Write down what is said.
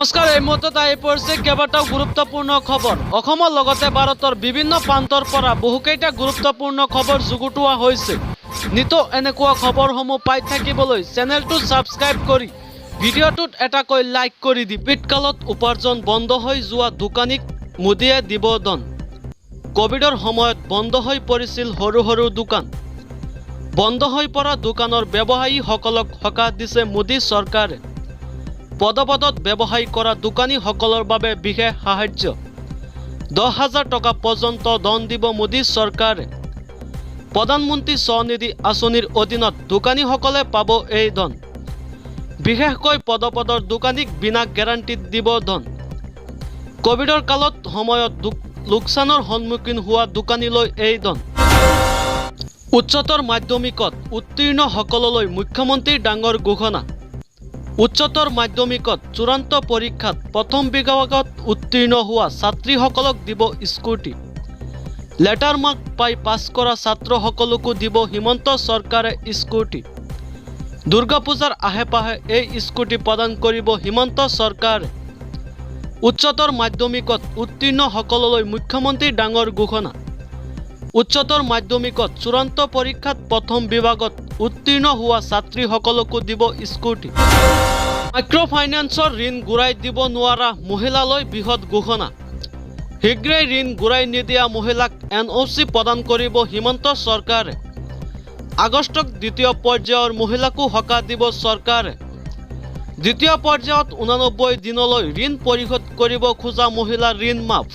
নমস্কাৰ, এই মুহূৰ্তত আহি পৰিছে কেইবাটাও গুৰুত্বপূৰ্ণ খবৰ। অসমৰ লগতে ভাৰতৰ বিভিন্ন প্ৰান্তৰ পৰা বহুকেইটা গুৰুত্বপূৰ্ণ খবৰ যুগুতোৱা হৈছে। নিতৌ এনেকুৱা খবৰসমূহ পাই থাকিবলৈ চেনেলটো ছাবস্ক্ৰাইব কৰি ভিডিঅ'টোত এটাকৈ লাইক কৰি দি। কোভিডকালত উপাৰ্জন বন্ধ হৈ যোৱা দোকানীক মোদীয়ে দিব ধন। কোভিডৰ সময়ত বন্ধ হৈ পৰিছিল সৰু সৰু দোকান। বন্ধ হৈ পৰা দোকানৰ ব্যৱসায়ীসকলক সকাহ দিছে মোদী চৰকাৰে। পদপথত ব্যৱসায় কৰা দোকানীসকলৰ বাবে বিশেষ সাহায্য। 10,000 টকা পৰ্যন্ত ধন দিব মোদী চৰকাৰে। প্ৰধানমন্ত্ৰী স্বনিধি আঁচনিৰ অধীনত দোকানীসকলে পাব এই ধন। বিশেষকৈ পদপথৰ দোকানীক বিনা গেৰাণ্টিত দিব ধন। কোভিডৰ কালত সময়ত লোকচানৰ সন্মুখীন হোৱা দোকানীলৈ এই ধন। উচ্চতৰ মাধ্যমিকত উত্তীৰ্ণসকললৈ মুখ্যমন্ত্ৰীৰ ডাঙৰ ঘোষণা। উচ্চতৰ মাধ্যমিকত চূড়ান্ত পৰীক্ষাত প্ৰথম বিভাগত উত্তীৰ্ণ হোৱা ছাত্ৰীসকলক দিব স্কুটি। লেটাৰ মাৰ্ক পাই পাছ কৰা ছাত্ৰসকলকো দিব হিমন্ত চৰকাৰে স্কুটি। দুৰ্গা পূজাৰ আশে পাশে এই স্কুটি প্ৰদান কৰিব হিমন্ত চৰকাৰে। উচ্চতৰ মাধ্যমিকত উত্তীৰ্ণসকললৈ মুখ্যমন্ত্ৰীৰ ডাঙৰ ঘোষণা। উচ্চতৰ মাধ্যমিকত চূড়ান্ত পৰীক্ষাত প্ৰথম বিভাগত উত্তীৰ্ণ হোৱা ছাত্ৰীসকলকো দিব স্কুটি। মাইক্ৰ' ফাইনেন্সৰ ঋণ ঘূৰাই দিব নোৱাৰা মহিলালৈ বৃহৎ ঘোষণা। শীঘ্ৰেই ঋণ ঘূৰাই নিদিয়া মহিলাক এনঅ'চি প্ৰদান কৰিব হিমন্ত চৰকাৰে। আগষ্টত দ্বিতীয় পৰ্যায়ৰ মহিলাকো সকাহ দিব চৰকাৰে। দ্বিতীয় পৰ্যায়ত 89 দিনলৈ ঋণ পৰিশোধ কৰিব খোজা মহিলাৰ ঋণ মাফ।